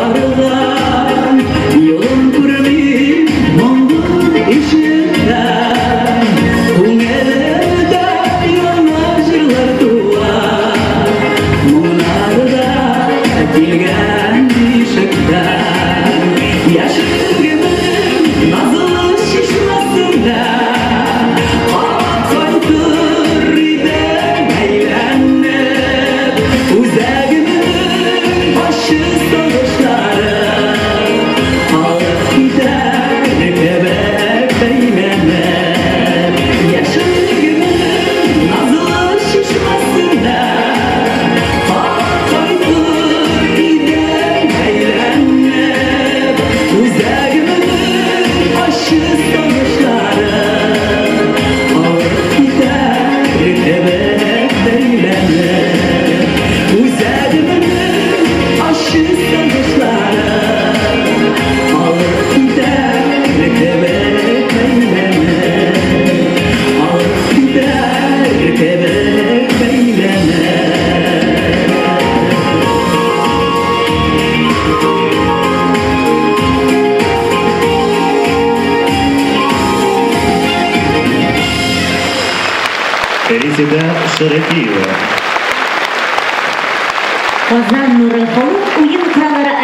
Арыган юлын күрмим моңлы ишектән. Күңелемдә яңа җырлар туа, моңнары да килгән бишектән. Яшьлегемнең назлы чишмәсендә кабат кайтыр идем әйләнеп. Үзәгемнең ачы сагышлары алып китәр кебек бәйләнеп. Яшьлегемнең назлы чишмәсендә кабат кайтыр идем әйләнеп. Үзәгемнең ачы сагышлары алып китәр кебек бәйләнеп. Үзәгемнең ачы сагышлары алып китәр кебек бәйләнеп. Алып китәр кебек бәйләнеп. Резеда Шәрәфиева. Казан нуры халык уен кораллары.